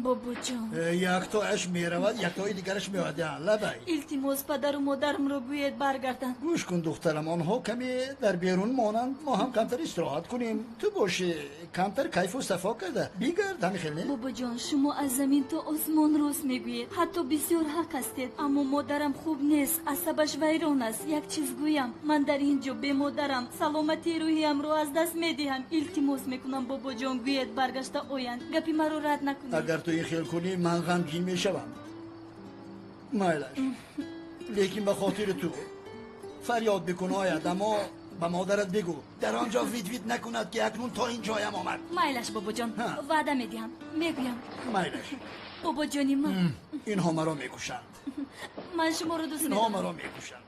Бобоҷон, Яктояш меравад, яктои дигараш меояд. Лабай. Илтимос, падару модарамро гӯед баргарданд. Гӯш кун, духтарам, онҳо каме дар берун монанд, мо ҳам камтар истироҳат кунем. Ту бошӣ камтар кайфу сафо карда бигард, ҳамин хел не? Бобоҷон, шумо аз замин то осмон рост мегӯед, ҳатто бисёр ҳақ ҳастед, аммо модарам хуб нест, асабаш вайрон аст. Як чиз гӯям, ман дар ин ҷо бемодарам, саломатии рӯҳиямро аз даст медиҳам. Илтимос мекунам, бобоҷон, гӯед баргашта оянд, гапи маро рад накунед. Агар ту ин хел кунӣ, ман ғамгин мешавам. Майлаш, лекин ба хотири ту фарёд бикун, ояд, аммо ба модарат бигӯ дар он ҷо вид-вид накунад, ки акнун то ин ҷоям омад. Майлаш, бобоҷон, ваъда медиҳам, мегӯям. Майлаш. Бобоҷони ман. Инҳо маро мекушанд. Ман шуморо дӯст Инҳо медорам. маро мекушанд.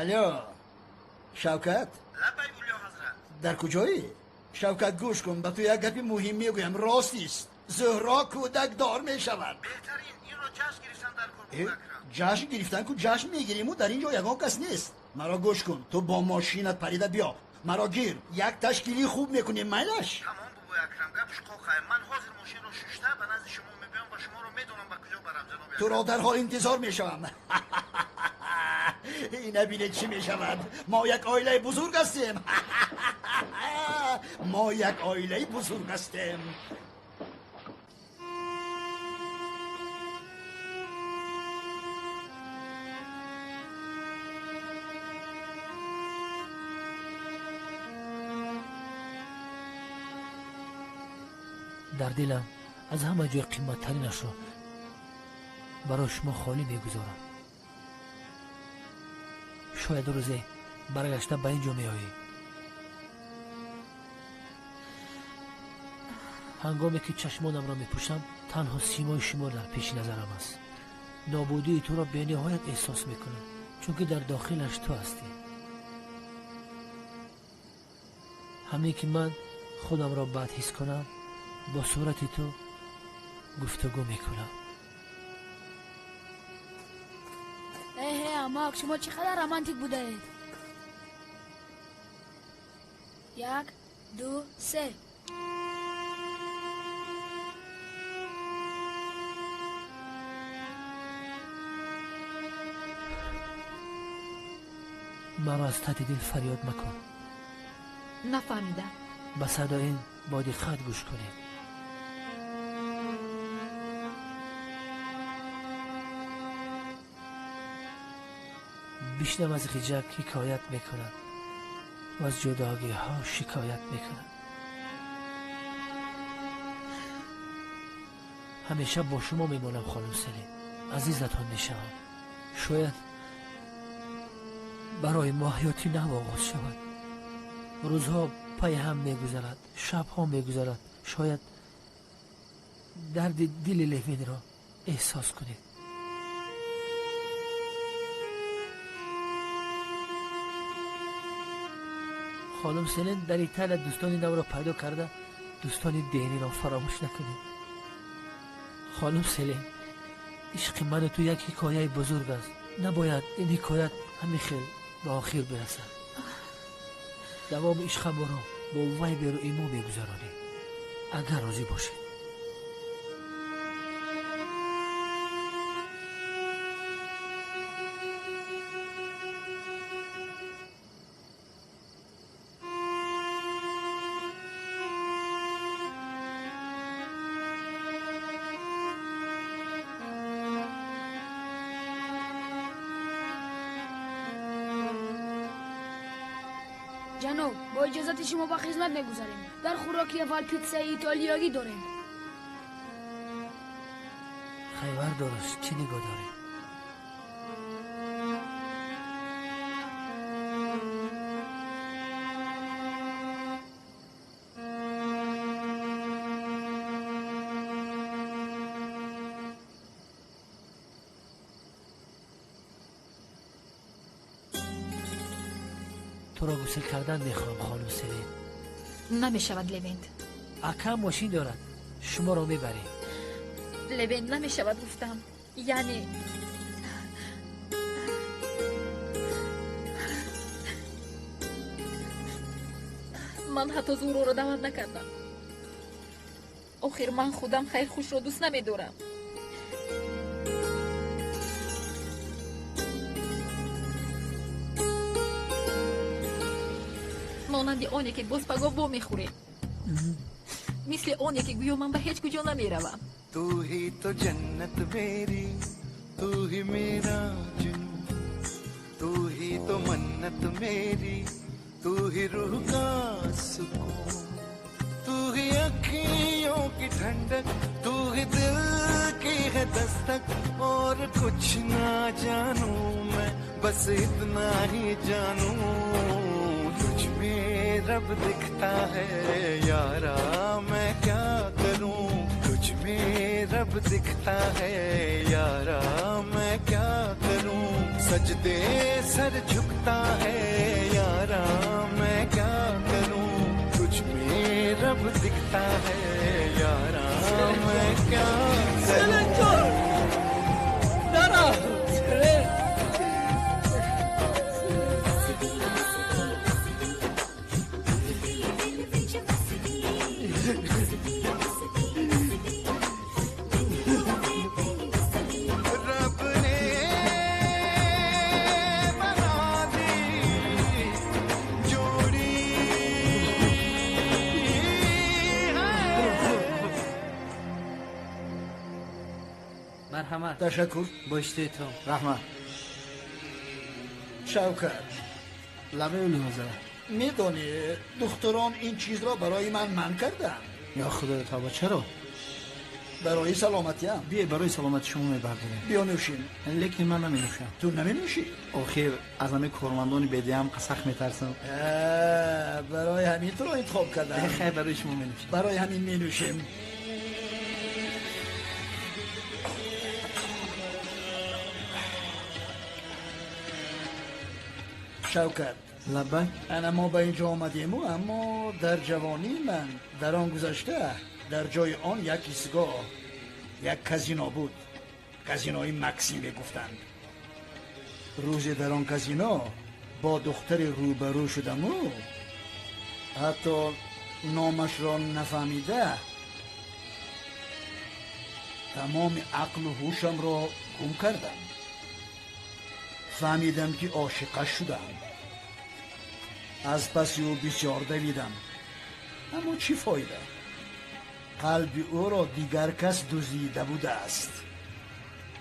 Алло, Шавкат. Лабай, Улё ҳазрат. Дар куҷоӣ, Шавкат? Гӯш кун, ба ту як гапи муҳим мегӯям. Ростист, Зуҳро кӯдакдор мешавад. Беҳтарин, инро ҷашн гирифтан дар кор. Э, ҷашн гирифтан ку, ҷашн мегириму дар ин ҷо ягон кас нест. Маро гӯш кун, ту бо мошинат парида биё, маро гир, як ташкили хуб мекунем, майлаш? Тамом, бобои Акрам, гапш қоқай. Ман ҳозир мошинро шушта ба назди шумо мебиём ва шуморо медонам ба куҷо барам, ҷаноби. Туро дарҳол интизор мешавам. Ина бинед, чӣ мешавад. Мо як оилаи бузург ҳастем, мо як оилаи бузург ҳастем. Дар дилам аз ҳама ҷой қимматтаринашро барои шумо холӣ мегузорам. Шояд рӯзе баргашта ба ин ҷо меоӣ. Ҳангоме ки чашмонамро мепӯшам, танҳо симои шумо дар пеши назарам аст. Нобудии туро бениҳоят эҳсос мекунам, чунки дар дохилаш ту ҳастӣ. Ҳамин ки ман худамро бад ҳис кунам, бо сурати ту гуфтугӯ мекунам. Эҳе, амак, шумо чӣ қадар романтик будаед! Як, ду, се. Маро аз таҳти дил фарёд макун. Нафаҳмидам. Ба садоин бо диққат гӯш кунед. Бишнав, аз ғиҷак ҳикоят мекунад ва аз ҷудогиҳо шикоят мекунад. Ҳамеша бо шумо мемонам, хонум Селин, азизатон мешавам. Шояд барои мо ҳаёти нав оғоз шавад. Рӯзҳо пайи ҳам мегузарад, шабҳо мегузарад. Шояд дарди дили Левинро эҳсос кунед. Хонум Селин, дар Италия дӯстони навро пайдо карда, дӯстони дериро фаромӯш накунед. Хонум Селин, ишқи ману ту як ҳикояи бузург аст. Набояд ин ҳикоят ҳамин хел ба охир бирасад. Давоми ишқамонро бо вайберу имо мегузаронем, агар розӣ бошед. Ҷаноб, бо иҷозати шумо ба хизмат мегузарем. Дар хӯроки аввал питсаи итолиёгӣ дорем. Хайвар дораш, чӣ нигоҳ доред? Туро гусел кардан мехоҳам, хонум Селин. Намешавад, Левент. Акам мошин дорад, шуморо мебарем. Левент, намешавад гуфтам, яъне. Ман ҳатто Зуҳроро даъват накардам. Охир ман худам хайрхушро дӯст намедорам. Монанди оне ки боз пагоҳ вомехӯрем. Мисли оне ки гӯё ман ба ҳеҷ куҷо намеравам. Ту ҳи то ҷаннат мери, ту ҳи мера जुनू, तू ही तो मन्नत मेरी, तू ही रूह का सुकून, तू ही अखियों की ठंडक, तू ही दिल की है दस्तक। और कुछ ना जानू मैं, बस इतना ही जानू, तुझ में रब दिखता है यारा मैं क्या करूं, तुझ में रब दिखता है यारा मैं क्या करूं, सजदे सर झुकता है यारा मैं क्या करूं, तुझ में रब दिखता है यारा मैं क्या करूं। Ташаккур. Бо иштиҳоятон. Раҳмат. Шавкат. Лабаи Улинозара. Медонӣ, духтурон ин чизро барои ман манъ карданд. Ё Худоё тавба, чаро? Барои саломатиам. Бие, барои саломати шумо мебардорем. Биё нӯшем. Лекин ман наменӯшам. Ту наменӯшӣ? Охир аз ҳамин кормандони бедиам сахт метарсам. Барои ҳамин туро интихоб кардам. Хайр, барои шумо менӯшем. Барои ҳамин менӯшем. Шавкат. Лаббай. Ана мо ба ин ҷо омадему, аммо дар ҷавонии ман дар он гузашта дар ҷои он як истгоҳ, як казино буд. Казинои Максим мегуфтанд. Рӯзе дар он казино бо духтаре рӯбарӯ шудаму ҳатто номашро нафаҳмида тамоми ақлу ҳушамро гум кардам. Фаҳмидам ки ошиқа шудам. Аз паси ӯ бисёр давидам, аммо чӣ фоида? Қалби ӯро дигар кас дуздида будааст.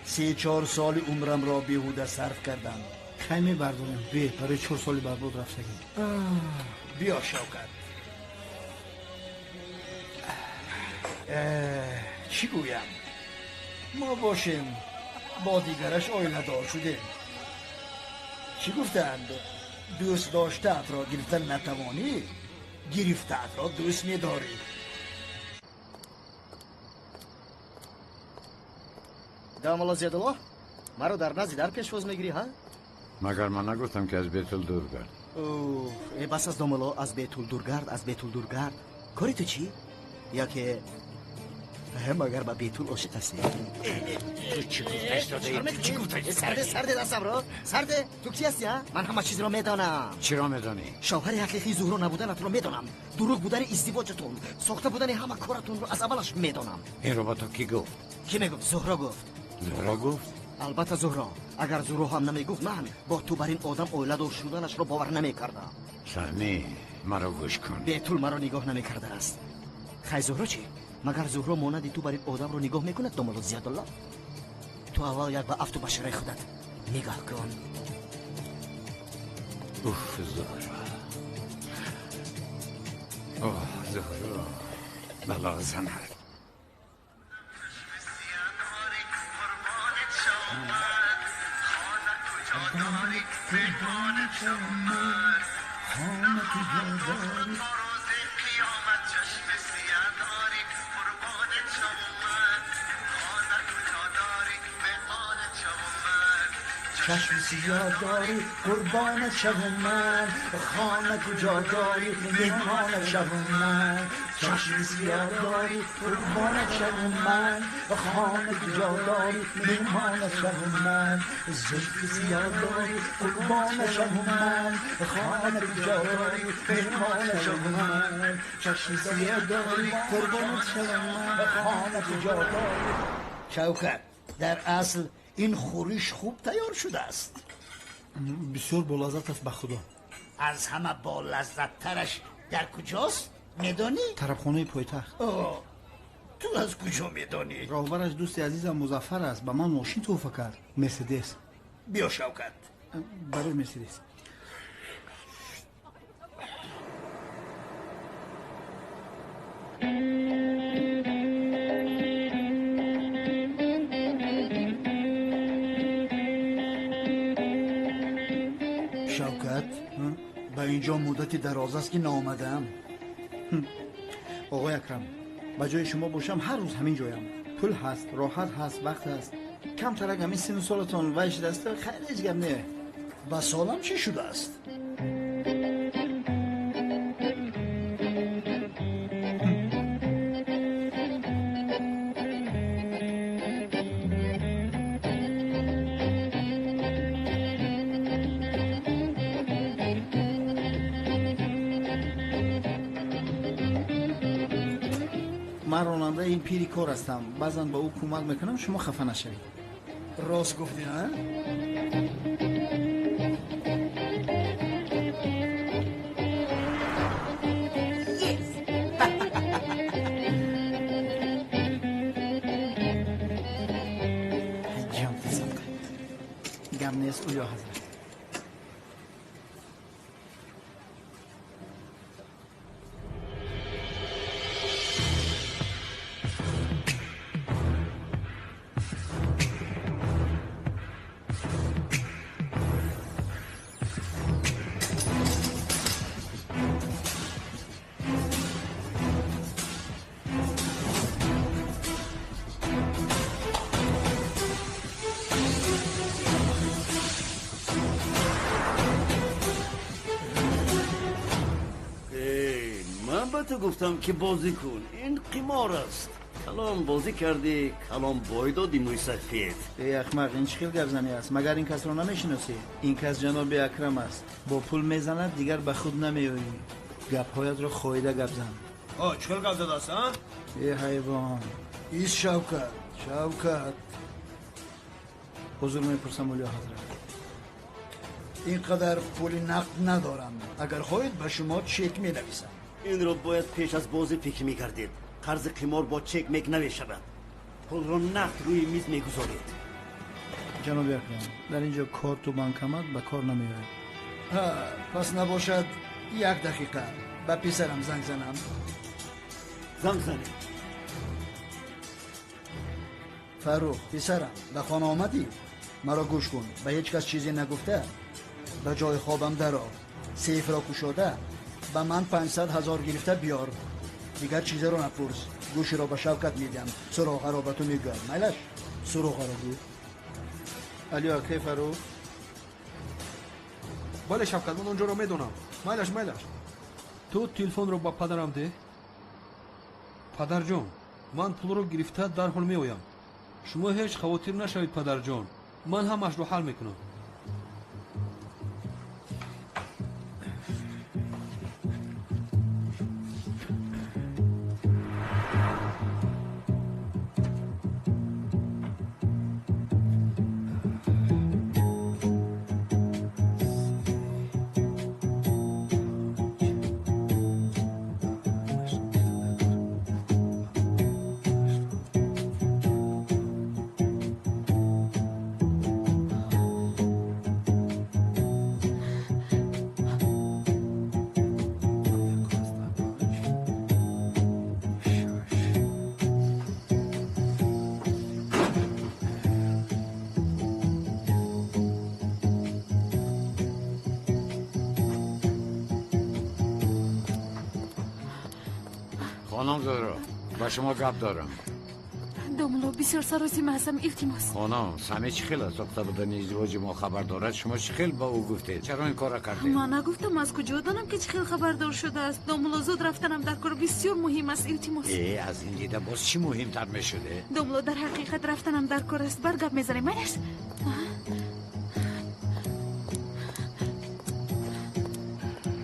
3-4 соли умрамро беҳуда сарф кардам. Хай мебардорем. Бе, барои 4 соли барбод рафтагӣ. Биё, Шавкат. Чӣ гӯям? Мо бошем бо дигараш оиладор шудем. Чӣ гуфтанд? Дӯст доштаатро гирифта натавонӣ, гирифтаатро дӯст медорӣ. Дамолло Зиёдулло, маро дар назди дар пешвоз мегирӣ, ҳа? Магар ман нагуфтам ки аз Бетул дур гард? Э, бас аст домолло, аз Бетул дур гард, аз Бетул дур гард. Кори ту чӣ? Яке магар ба Бетул ошиқ ҳастӣ? Ту чӣ гуфта истодаӣ? Чӣ гуфта истодаӣ? Сарде, сарде дастамро, сарде. Ту кӣ ҳастӣ, ҳа? Ман ҳама чизро медонам. Чиро медонӣ? Шавҳари ҳақиқии Зуҳро набуданатро медонам. Дурӯғ будани издивоҷатон, сохта будани ҳама коратонро аз аввалаш медонам. Инро ба ту кӣ гуфт? Кӣ мегуфт? Зуҳро гуфт. Зуҳро гуфт? Албатта Зуҳро. Агар Зуҳро ҳам намегуфт, ман бо ту бар ин одам оиладор шуданашро бовар намекардам. Саҳмӣ, маро гӯш кун. Бетул маро нигоҳ намекардааст. Хай Зуҳро чӣ? Магар Зуҳро монанди ту бар ин одамро нигоҳ мекунад, домолло Зиёдулло? Ту аввал як ба афту башараи худат нигоҳ кун. Уф, Зуҳро. Оҳ, Зуҳро. бало занад. چشم سیاه داری قربانت شوم من، خانه کجا داری مهمانت شوم من. چشم سیاه داری قربانت شوم من، خانه کجا داری مهمانت شوم من. زلف سیاه داری قربانت شوم من، خانه کجا داری مهمانت شوم من. چشم سیاه داری قربانت شوم من، خانه کجا داری. شوکت، در اصل این خورش خوب تیار شده است. بسیار با لذت است به خدا. از همه با لذت ترش در کجاست میدانی؟ طربخانه پایتخت. آه، تو از کجا میدانی؟ راهبرش دوست عزیزم مظفر است، به من ماشین تحفه کرد، مرسدس. بیا شوکت. برای مرسدس. شوکت، به اینجا مدتی دراز است که نامدم. آقای اکرم، به جای شما باشم هر روز همین جایم. پول هست، راحت هست، وقت هست. کم ترک همین سن سالتون وایش دسته خیلی هیچ گپ نه. با سالم چی شده است؟ من راننده این پیری کار هستم، بعضا با او کمک میکنم، شما خفه نشوید. راست گفتی ها؟ جان تصدقه گم نیست اولیا حضرت. گفتم که بازی کن، این قمار است. کلام بازی کردی، کلام بای دادی موی سفید. ای احمق، این چه گپ زنی است؟ مگر این کس رو نمیشناسی؟ این کس جناب اکرم است، با پول میزند دیگر به خود نمیایی. گپهایت رو خایده گپ زن. آه، چه گپ زده است ها؟ ای حیوان. ایست شوکت، شوکت. حضور میپرسم اولیا حضرت. اینقدر پول نقد ندارم، اگر خواهید به شما چک مینویسم. این رو باید پیش از بازی فکر می‌کردید. قرض قمار با چک مک نمی‌شود. پول رو نقد روی میز می‌گذارید. جناب اکرم، در اینجا کارت و بانکمات به کار نمی‌آید. پس نباشد یک دقیقه به پسرم زنگ زنم. زنگ زنید. فرخ پسرم، به خانه آمدی؟ مرا گوش کن، به هیچ کس چیزی نگفته. به جای خوابم درآ، سیف را گشاده به من 500,000 گرفته بیار. دیگر چیزی رو نپرس. گوشی را به شوکت میدم، سراغ را به تو میگم. مایلش سراغ را گو. الو کی فرو؟ بله شوکت، من اونجا رو میدونم. مایلش مایلش. تو تلفن رو با پدرم ده. پدر جان، من پول رو گرفته در حال میآیم. شما هیچ خاطر نشوید پدر جان، من همش رو حل میکنم. خانم زهرا، با شما گپ دارم. Домло, бисёр саросима ҳастам, илтимос. Хонум, Сами чӣ хел аз сохта будани издивоҷи мо хабар дорад? Шумо чӣ хел ба ӯ гуфтед? Чаро ин корро кардед? Ман нагуфтам, аз куҷо донам ки чӣ хел хабардор шудааст? Домло, зуд рафтанам дар кор бисёр муҳим аст, илтимос. Э, аз ин дида боз чӣ муҳимтар мешуде? Домло, дар ҳақиқат рафтанам дар кор аст. Бар гап мезанем, майнаш?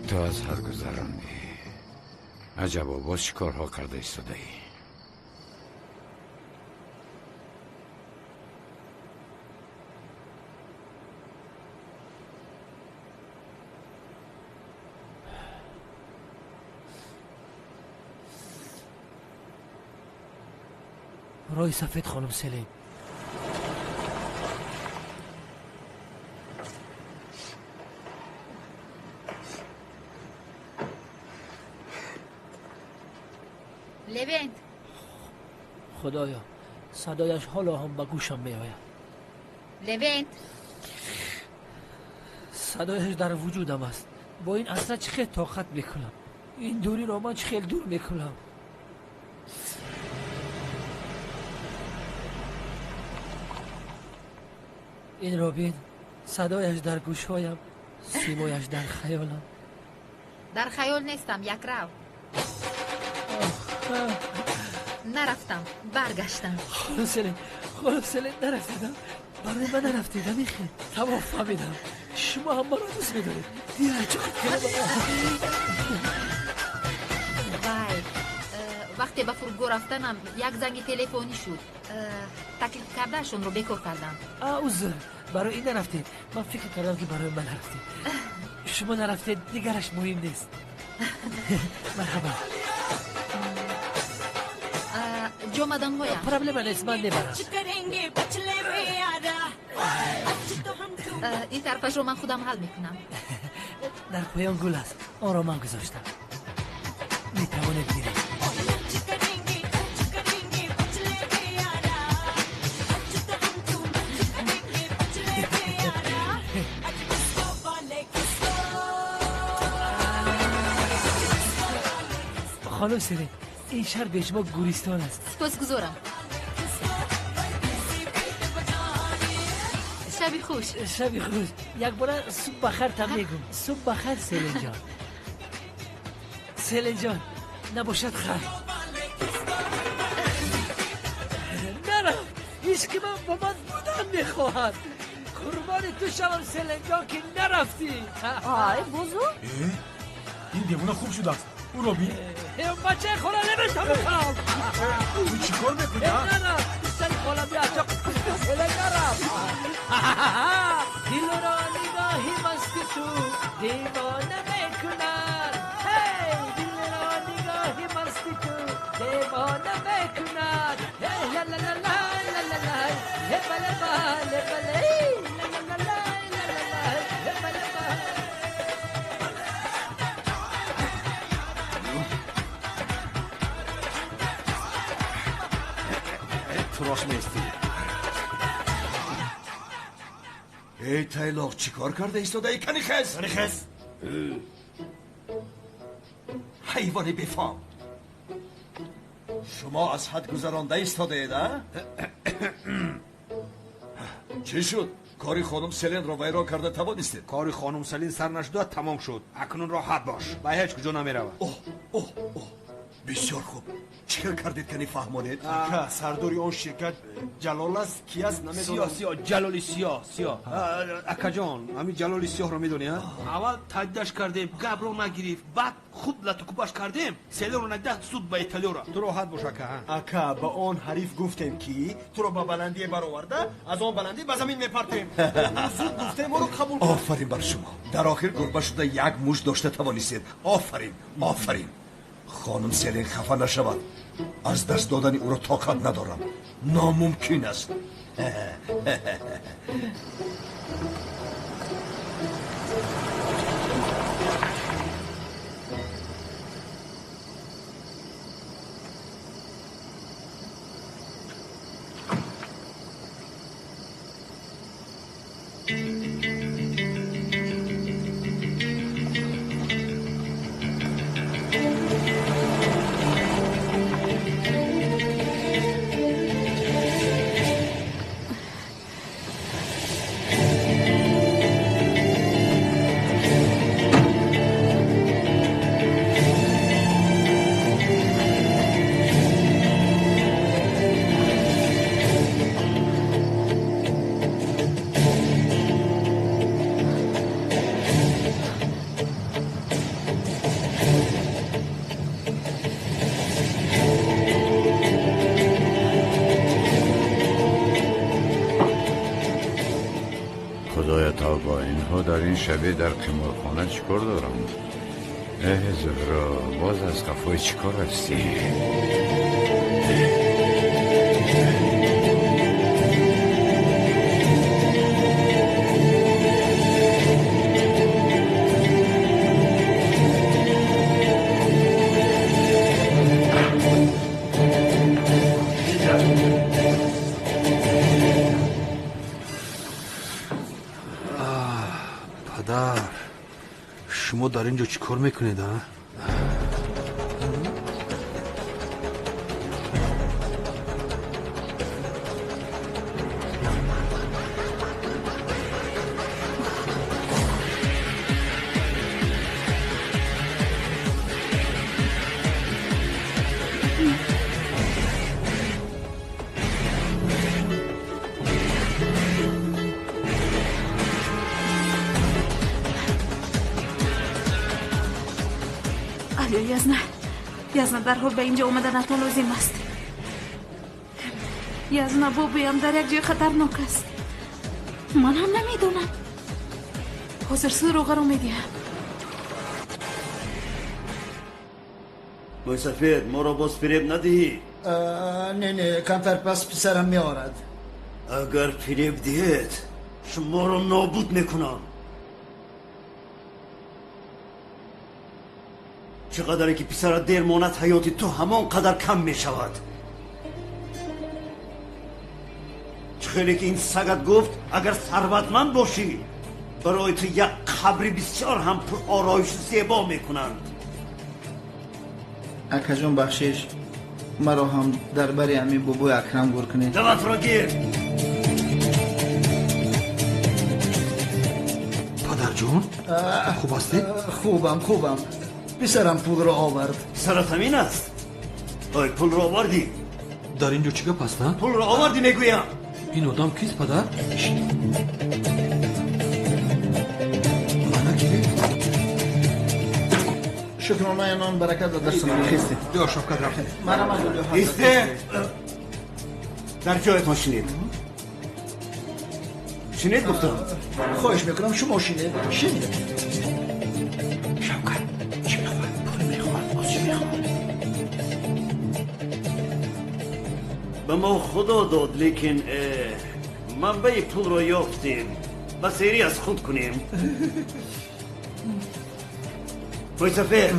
Ту аз ҳад гузарондӣ. Аҷабо, боз чӣ корҳо карда истодаӣ? Роҳи сафед, хонум Селин. Левент. Худоё, садояш ҳоло ҳам ба гӯшам меояд. Левент. Садояш дар вуҷудам аст. Бо ин асра чӣ хел тоқат мекунам? Ин дуриро ман чӣ хел дур мекунам? Инро бин, садояш дар гӯшҳоям, симояш дар хаёлам. Дар хаёл нестам, якрав. Нарафтам, баргаштам. Хонум Селин, хонум Селин, нарафтедам. Барои ман нарафтедам, ихел. Тамом фаҳмидам. Шумо ҳам маро дӯст медоред. Вай, вақте ба фурудгоҳ рафтанам, як занги телефонӣ шуд. Таклиф кардаашонро бекор кардам. Узр, барои ин нарафтед. Ман фикр кардам ки барои ман нарафтед. Шумо нарафтед, дигараш муҳим нест. Марҳабо. Ҷомаданҳоям. Проблема нест, ман мебарам. Ин тарафашро ман худам ҳал мекунам. Дар поён гул аст, онро ман гузоштам. Метавонед гиред. Хонум Селин, ин шаҳр бе шумо гӯристон аст. Сипосгузорам. Шаби хуш. Шаби хуш. Якбора субҳ бахайр та мегӯм. Субҳ бахайр, Селинҷон. Селинҷон, набошад хайр. Нарафт. Ҳеҷ ки ман бо ман будан мехоҳад. Қурбони ту шавам, Селинҷон, ки нарафтӣ. Ай, бузу? Ин девона хуб шудааст. Ӯро бин. Бачаи хола наметавонам. Ту чӣ кор мекунӣ? На, писари хола биача. Селин нарафт. Дилро нигоҳи масти ту девона мекунад. Дилро нигоҳи масти ту девона мекунад. Ла ла ла ла ла ла ла. Бале бале бале. Ла ла ла ла ла ла. Бале бале. Ту рост меистӣ. Эй тайлоқ, чӣ кор карда истодаӣ? Кани хез? Кани хез? Ҳайвони бефаҳм. Шумо аз ҳад гузаронда истодаед, а? Чӣ шуд? Кори хонум Селинро вайрон карда тавонистед? Кори хонум Селин сар нашуда тамом шуд. Акнун роҳат бош. Ба ҳеҷ куҷо намеравад. Оҳ, оҳ, оҳ. Бисёр хуб. Чӣ хел кардед, кани фаҳмонед? Ака, сардори он ширкат Ҷалол аст, ки аст намедонам. Сиёҳ, сиёҳ, Ҷалоли сиёҳ, сиёҳ. Акаҷон, ҳамин Ҷалоли сиёҳро медонӣ, а? Аввал таҳдидаш кардем, гапро нагирифт, баъд хуб латукӯбаш кардем, Селинро надида суд ба Италиё рафт. Ту роҳат бош, ака. Ака, ба он ҳариф гуфтем, ки туро ба баландие бароварда, аз он баландӣ ба замин мепартем. Зуд гуфтем, ӯро қабул кард. Офарин бар шумо. Дар охир гурба шуда як муш дошта тавонистед. Офарин, офарин. Хонум Селин хафа нашавад. Аз даст додани ӯро тоқат надорам. Номумкин аст. Худоя тавба, инҳо дар ин шабе дар қиморхона чӣ кор доранд? Э Зуҳро, боз аз қафои чӣ кор ҳастӣ? Шумо дар ин ҷо чӣ кор мекунед, а? Язна, дарҳол ба инҷо омаданатон лозим аст. Язна, бобоям дар як ҷои хатарнок аст. Ман ҳам намедонам. Ҳозир суроғаро медиҳам. Мӯйсафед, моро боз фиреб надиҳӣ? Не, не, камтар пас писарам меорад. Агар фиреб диҳед, шуморо нобуд мекунам. Чӣ қадаре ки писарат дер монад, ҳаёти ту ҳамон қадар кам мешавад. Чӣ хеле ки ин сагат гуфт, агар сарватманд бошӣ, барои ту як қабри бисёр ҳам пуророишу зебо мекунанд. Акаҷон, бахшиш, маро ҳам дар бари ҳамин бобои Акрам гур кунед. Даватро гир! Падарҷон, хуб ҳастед? Хубам, хубам. Писарам пулро овард. Писарат ҳамин аст? Ой, пулро овардӣ? Дар ин ҷо чӣ гап аст, а? Пулро овардӣ, мегӯям. Ин одам кист, падар? Мана гиред. Шукронаи нон баракат ва дар хестед. Биё, Шавкат, рафтем. Манам аз Олиҳазрат. Исте! Дар ҷоятон шинед. Шинед гуфтам. Хоҳиш мекунам, шумо шинед. Шинед. Шавкат, чӣ мехоҳад? Пул мехоҳад, боз чӣ мехоҳад? Ба мо Худо дод, лекин манбаи пулро ёфтем. Ба серӣ аз худ кунем. Мӯйсафед,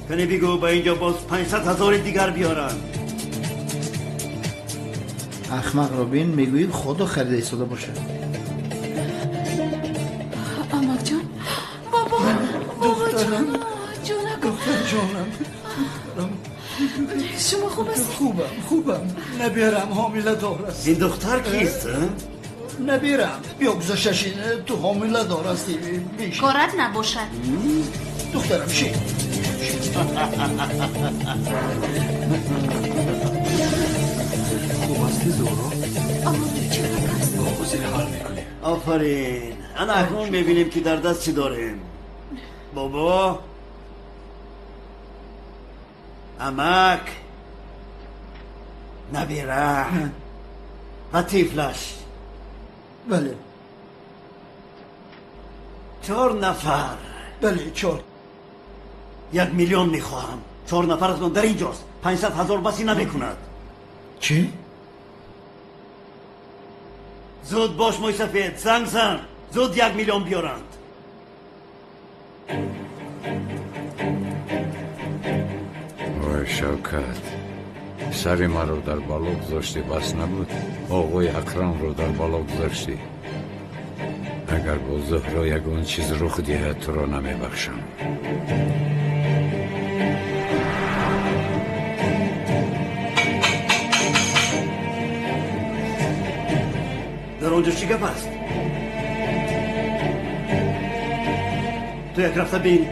кане бигӯ ба инҷо боз 500 ҳазори дигар биёранд. Ахмақро бин, мегӯӣ Худо харида истода бошад. Амакҷон, бобо, бобоҷон, ҷонакам. Духтарҷонам. Шумо хуб ҳастед? Хубам, хубам. Набирам ҳомиладор аст. Ин духтар кист? Набирам. Биё гузашта шин, ту ҳомиладор ҳастӣ. Бишин. Корат набошад. Духтарам, шин. Хуб ҳастӣ, Зуҳро? Чӣ гап аст? Ҳозир ҳал мекунем. Офарин. Ана акнун мебинем ки дар даст чӣ дорем. Бобо, амак, набира ва тифлаш. Бале. 4 нафар. Бале, 4. 1 миллион мехоҳам. 4 нафар аз он дар инҷост. 500 ҳазор басӣ намекунад. Чӣ? Зуд бош, мӯйсафед, занг зан. Зуд 1 миллион биёранд. Ой, Шавкат, сари маро дар бало гузоштӣ, бас набуд? Оғои Акрамро дар бало гузоштӣ. Агар бо Зуҳро ягон чиз рух диҳад, туро намебахшам. Дар он ҷо чӣ гап аст? Ту як рафта бин.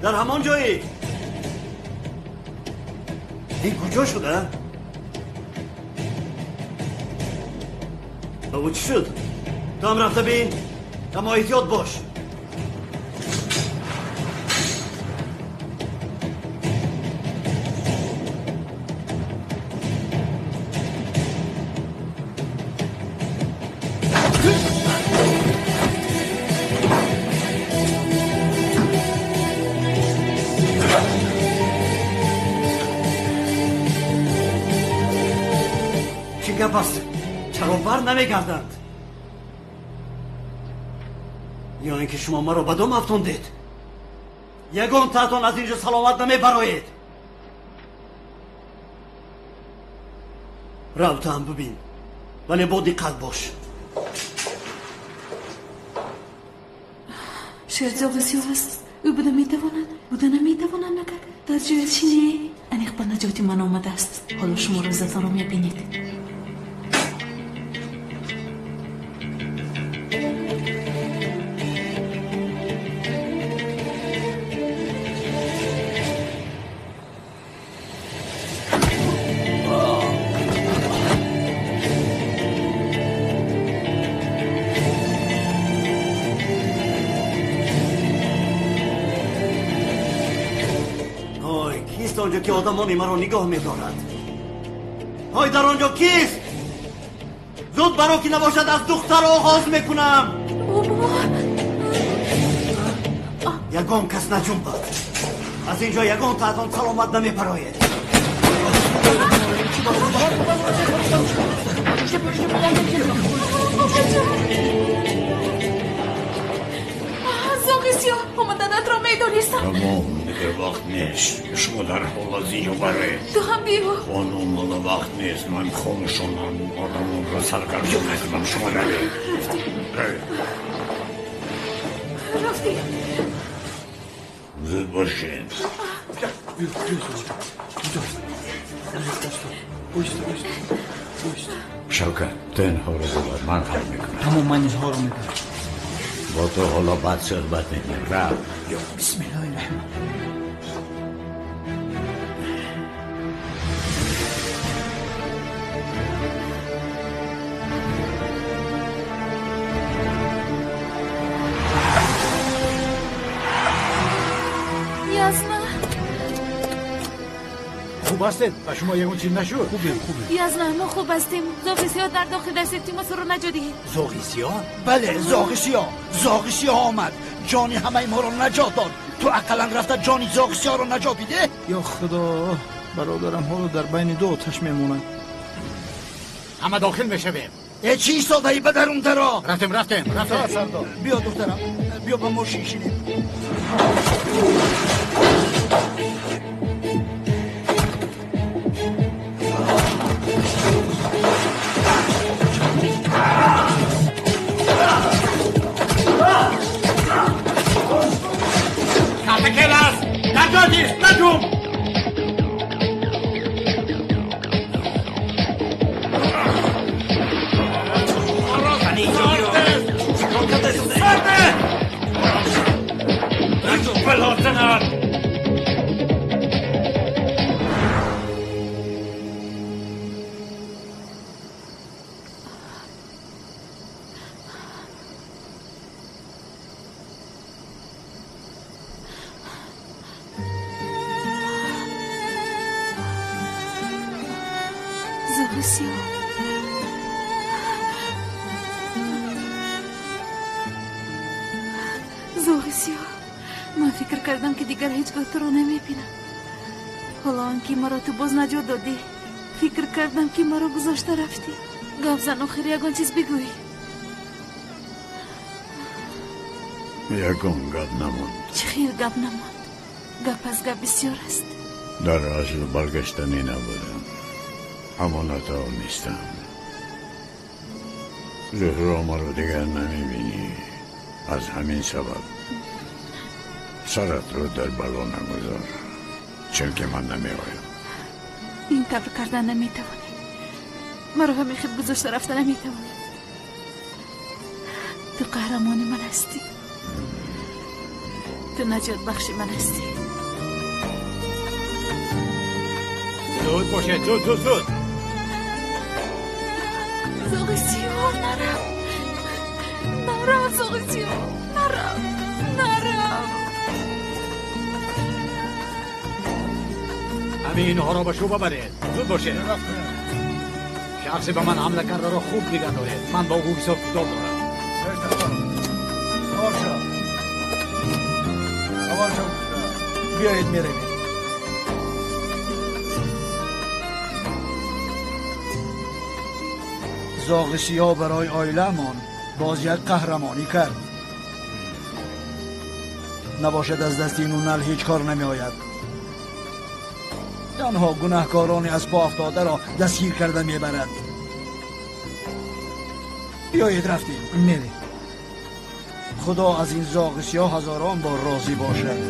Дар ҳамон ҷойӣ? Ин куҷо шуда? Ба ӯ чӣ шуд? Ту ҳам рафта бин, аммо эҳтиёт бош. Чӣ гап аст? Чаро бар намегарданд? Ё ин ки шумо маро ба дом афтондед? Ягон таатон аз инҷо саломат намебароед. Рав ту ҳам бибин, вале бо диққат бош. Шерзоғи сиёҳ аст. Ӯ буда метавонад, буда наметавонад магар? Дар ҷояш чӣ не? Аниқ ба наҷоти ман омадааст. Ҳоло шумо рӯзатонро мебинед. Онҷо ки одамони маро нигоҳ медорад. Ҳой, дар он ҷо кист? Зуд баро ки набошад аз духтар оғоз мекунам. Ягон кас наҷунбад. Аз ин ҷо ягон таатон саломат намебароед. Зоғи сиёҳ, омаданатро медонистам. Тамом, дигар вақт нест. Шумо дар ҳол аз инҷо бароед. Ту ҳам биё. Хонум, ҳоло вақт нест. Ман хонашонам одамонро саргардон мекунам. Шумо равед. Равед. Рафтем. Зуд бошед. Шавкат, ту инҳоро бибар, ман ҳал мекунам. Тамом, ман инҳоро мебарам. Бо ту ҳоло баъд суҳбат мекунем. Рав. Бисмиллоҳи раҳмон. Язна. Хуб ҳастед? Ба шумо ягон чиз нашуд? Хубем, хубем. Язна, мо хуб ҳастем. Зоғи сиёҳ дар дохил аст. Илтимос, ӯро наҷот диҳед. Зоғи сиёҳ? Бале, зоғи сиёҳ. Зоғи сиёҳ омад. Ҷони ҳамаи моро наҷот дод. Ту ақаллан рафта ҷони зоғи сиёҳро наҷот бидеҳ. Ё Худо, бародарам ҳоло дар байни ду оташ мемонад. Ҳама дохил мешавем. Э, чӣ истодаӣ ба дарун даро? Рафтем, рафтем, рафтем. Сардор, биё духтарам, биё ба мошин шинем. Калтакел аст! Дар ҷой бист, наҷум! Зоғи сиёҳ. Зоғи сиёҳ. Ман фикр кардам ки дигар ҳеҷ гоҳ туро намебинам. Ҳоло он ки маро ту боз наҷот додӣ, фикр кардам ки маро гузошта рафтӣ. Гап зан, охир ягон чиз бигӯй. Ягон гап намонд. Чӣ хел гап намонд? Гап аз гап бисёр аст. Дар асл баргаштанӣ набудам. Аммо натавонистам. Зуҳро, маро дигар намебинӣ. Аз ҳамин сабаб саратро дар бало нагузор, чунки ман намеоям. Ин тавр кардан наметавонӣ. Маро ҳамин хел гузошта рафта наметавонӣ. Ту қаҳрамони ман ҳастӣ. Ту наҷотбахши ман ҳастӣ. Зуд бошед, зуд, зуд, зуд. Зоғи сиёҳ, нарав, нарав, зоғи сиёҳ, нарав, нарав. Ҳамин инҳоро ба шӯъба баред. Зуд бошед. Шахсе ба ман ҳамла кардаро хуб нигоҳ доред. Ман бо ӯ ҳисоб китоб дорам. Савор шав, савор шав. Биёед, меравем. Зоғи сиёҳ барои оиламон боз як қаҳрамонӣ кард. Набошад, аз дасти ин нал ҳеҷ кор намеояд. Танҳо гунаҳкорони аз по афтодаро дастгир карда мебарад. Биёед, рафтем. Мерем. Худо аз ин зоғи сиёҳ ҳазорон бор розӣ бошад.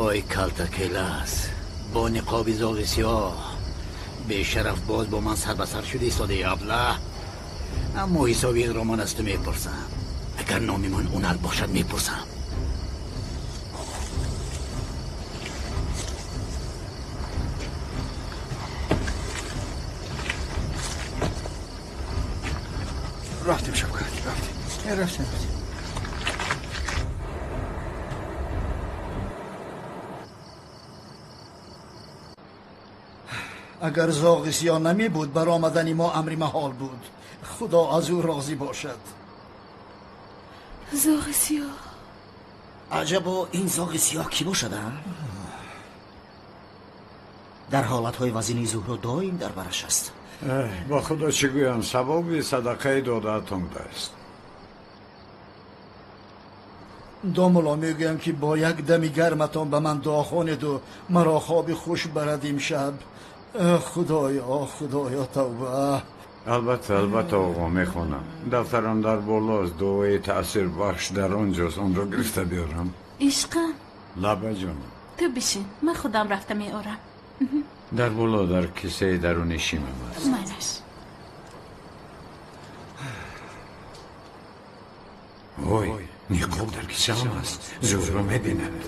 Ой, калтакелас, бо ниқоби зоғи сиёҳ бешараф боз бо ман сар ба сар шуда истодаи, аблаҳ. Аммо ҳисоби инро ман аз ту мепурсам. Агар номи ман Унал бошад, мепурсам. Рафтем, Шавкат, рафтем. Рафтем. Агар зоғи сиёҳ намебуд, баромадани мо амри маҳол буд. Худо аз ӯ розӣ бошад. Зоғи сиёҳ. Аҷабо, ин зоғи сиёҳ кӣ бошад, а? Дар ҳолатҳои вазини Зуҳро доим дар бараш аст. Ба худо чӣ гӯям, савоби садақаи додаатон будааст. Домулло, мегӯям, ки бо як дами гарматон ба ман дуо хонеду маро хоби хуш барад имшаб. Худоё, худоё, тавба. Албатта, албатта, оғо, мехонам. Дафтарам дар болост, дуои таъсирбахш дар он ҷост, онро гирифта биёрам. Ишқам. Лаба, ҷонам. Ту бишин, ман худам рафта меорам. Дар боло, дар кисаи даруни шимам аст. Майлаш. Ой, ниқоб дар кисаам аст, Зуҳро мебинад.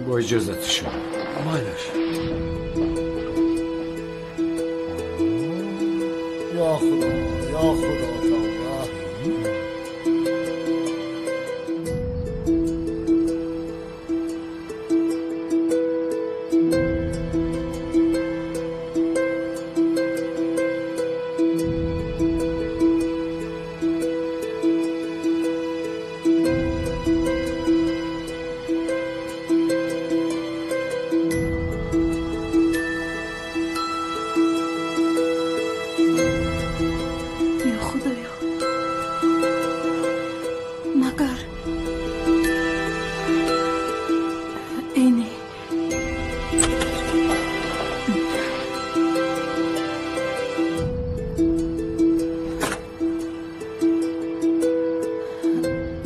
Бо иҷозати шумо. Майлаш. Ё худо, ё худо, тавба. Ё худоё, магар эне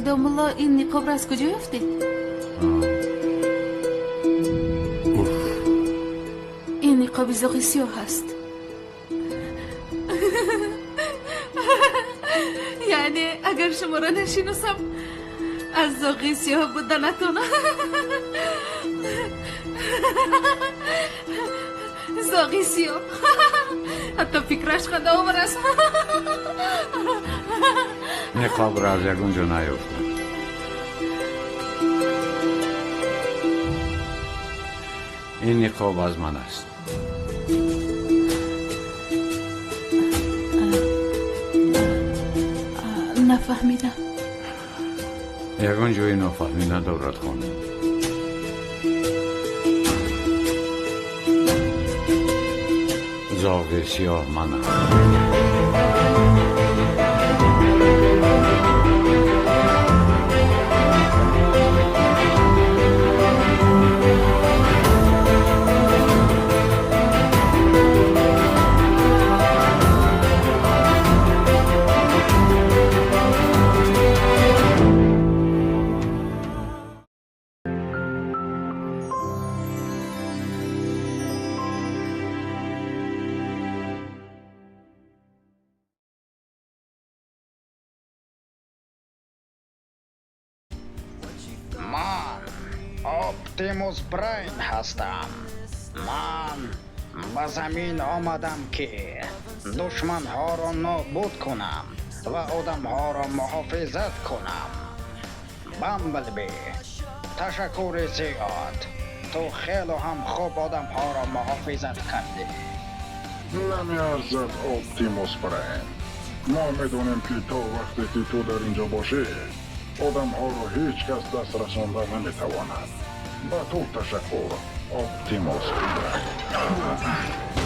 домулло, ин ниқобро аз куҷо ёфтед? Ин ниқоби зоғи сиёҳ аст. Яъне агар шуморо нашиносам, аз зоғи сиёҳ буданатон. Зоғи сиёҳ, ҳатто фикраш хандаовар аст. Ниқобро аз ягон ҷо наёфтам. Ин ниқоб аз ман аст. Нафаҳмидам. Ягон ҷои нофаҳмӣ надорад, хонум. Зоғи сиёҳ манам. Оптимус Прайм ҳастам. Ман ба замин омадам, ки душманҳоро нобуд кунам ва одамҳоро муҳофизат кунам. Бамблби, ташаккури зиёд. Ту хеле ҳам хуб одамҳоро муҳофизат кардӣ. Намеарзад, Оптимус Прайм. Мо медонем, ки то вақте ки ту дар инҷо бошӣ, одамҳоро ҳеҷ кас даст расонда наметавонад. Ба ту ташаккур, Оптимус Прайм.